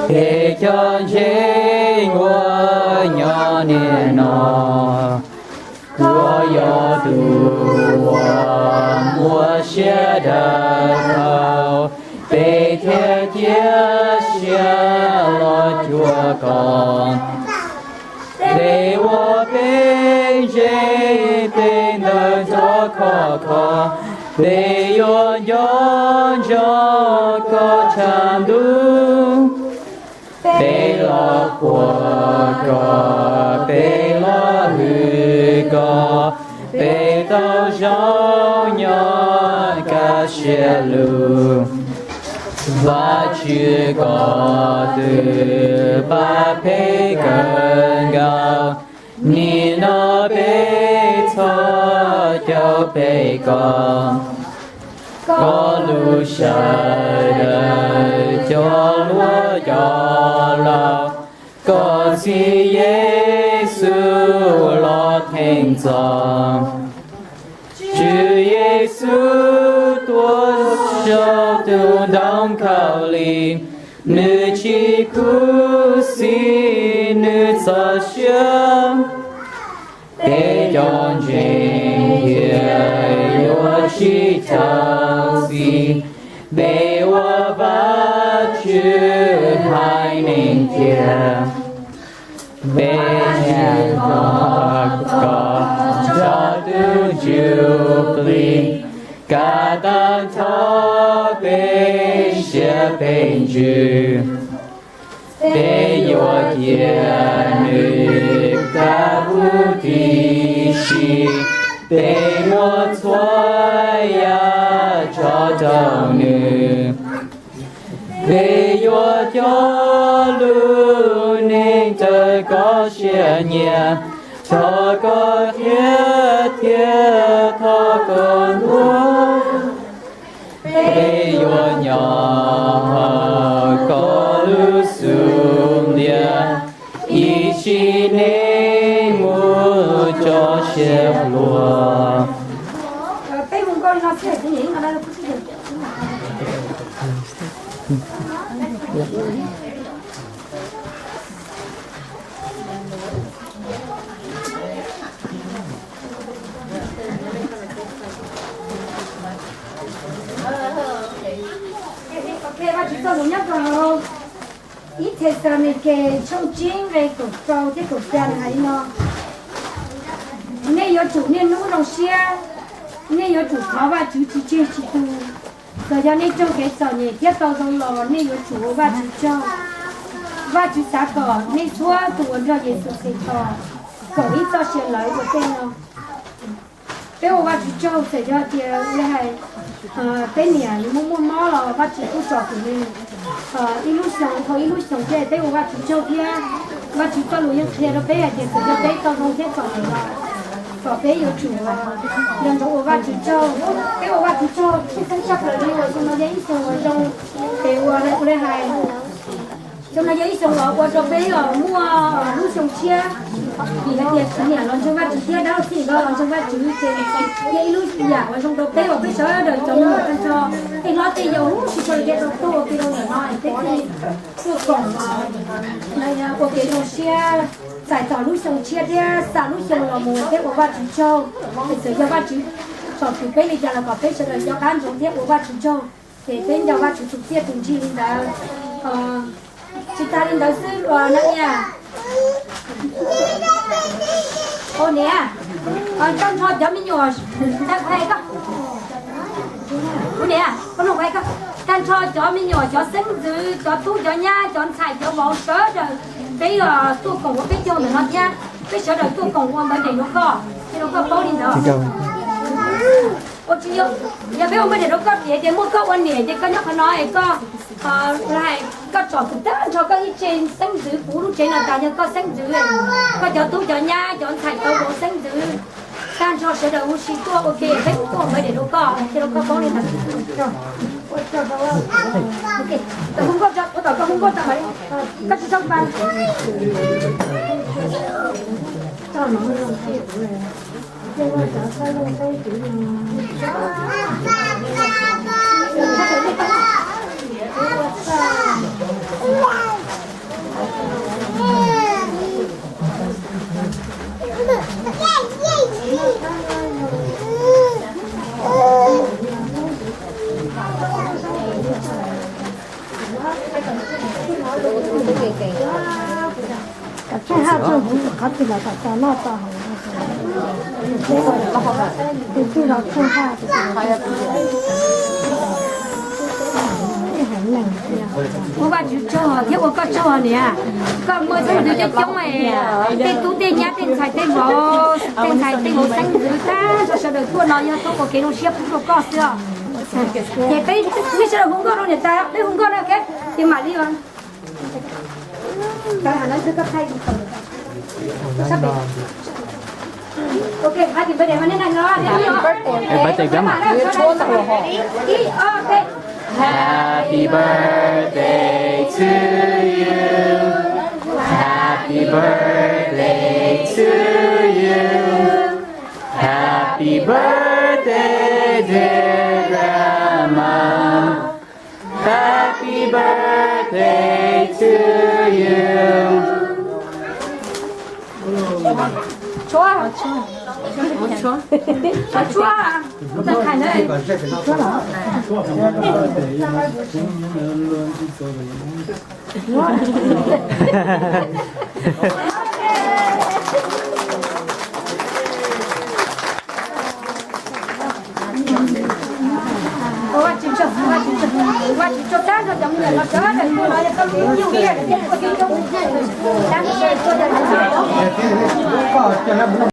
Peb cov ntseeg uas nyob niaj no, koj yog tus uas muaj siab daws dhau, peb thiaj cia siab los cuag koj. Tej uas peb ntseeg, tej ntawd ntxhov khov kho, peb yuav nco ntsoov koj tshav ntuj. Peb los qhuas koj, peb los hwm koj, peb tau zoo nyob kaj siab lug. Vajtswv, koj twb pab peb kawg nkaus, nim no peb txhos caug peb koj. Koj lub sawv daws cov hluas cov laus, koj Txiv Yexus los theej txog. Tswv Yexus tuaj saum tus ntoo khaub lig, nws tsis khuv xim nws txoj sia. Peb cov ntseeg thiaj yuav tsis chaw txi, peb ua Vajtswv haiv neeg tiag. Peb nyiam koj, koj tso tus ntsuj plig kav tag nrho peb siab peb ntsws. Peb yuav cia nws kav huv tib si, peb muab txhua yam tso rau nws. Peb yuav coj lub neej raws koj siab nyiam, thov koj qhia thiab thov koj ntuas. Peb yuav nyob hauv koj lub xub ntiag ib sim neej mus txog siab pluag. Ib Thexalaunikes tshooj tsib nqe kaum rau thiab kaum xya hais li no: Nej yuav tsum niaj hnub zoo siab, nej yuav tsum thov Vajtswv tsis tseg tsis tu. Txawm yog nej raug kev txom nyem thiab tau zoo los, nej yuav tsum ua Vajtswv tsaug. Vajtswv xav kom nej txhua tus uas nrog Yexus Khetos koom ib txoj sia lawv ua tej no. Peb ua Vajtswv tsaug, txawm yog tias ua li hais peb niam muaj muaj mob los Vajtswv kuj tsom kwm nws ib lub xyoo dhau ib lub xyoo thiab. Peb ua Vajtswv tsaug thiab. Vajtswv txoj lus yeej qhia rau peb hais tias txawm yog peb tau zoo thiab txom nyem los kom peb yuav tsum nco ntsoov ua Vajtswv tsaug. Peb ua Vajtswv tsaug tshwj xeeb tshaj plaws li uas xyoo no yog ib xyoo uas zoo, es ua li hais xyoo no yog ib xyoo uas ua rau peb muaj lub xyoo tshiab, vim hais tias kuv niam los ntseeg Vajtswv thiab dab laug Txij Nkawd los ntseeg Vajtswv, ces yog ib lub yam uas zoo rau peb uas peb sawv daws cov me nyuam tag nrho, tej hlob tej yau, tsis tau li tias rau tuaj ua ke rau ntawm no es peb thiaj tuaj koom ua kev zoo siab txais txog lub xyoo tshiab thiab xa lub xyoo los mus thiab ua Vajtswv tsaug. Es txawm yog Vajtswv tsom kwm peb li cas los kom peb sawv daws nco qab ntsoov thiab ua Vajtswv tsaug. Ces peb nco Vajtswv tus txiaj tus ntsig li ntawd. Tsis tas li ntawd xwb los no niam, ua niam, tag nrho cov me nyuam, ua niam, tag nrho cov me nyuam, cov xeeb ntxwv, cov tub cov nyab, cov ntxhais cov vauv sawv daws, peb tuaj koom ua peb caug ntawm no thiab, peb sawv daws tuaj koom ua npawv dej rau koj, rau koj paub li ntawd. Ua tsis yog, yog peb ua npawv dej rau koj tias, tias muaj koj ua niam ces koj nyob qhov no es koj, koj tsom kwm tag nrho koj ib tse xeeb ntxwv puv lub tsev no tas yog koj xeeb ntxwv, koj cov tub cov nyab cov ntxhais tau vauv xeeb ntxwv, tag nrho sawv daws ua si tuaj ua ke peb tuaj ua npawv dej rau koj, ces rau koj paub li ntawd. Koj tsis tau pa, koj tsis tau pa. Tsheej Haj tsheej qhov twg los kom tau noj tau haus, tus twg los Tsheej Haj. Ua Vajtswv tsaug thiab ua koj tsaug niam, koj muaj xeeb ntxwv coob coob, tej tub tej nyab tej ntxhais tej vauv, tej ntxhais tej vauv xeeb ntxwv tag nrho sawv daws tuaj no yog tuaj ua kev zoo siab pub rau koj xwb os. Ces peb, nej sawv daws hu nkauj rau niam tais, peb hu nkauj no, ces mam li. Happy birthday to you. Happy birthday to you. Happy birthday, dear grandma. Happy birthday to you. Tshuab. Tshuab.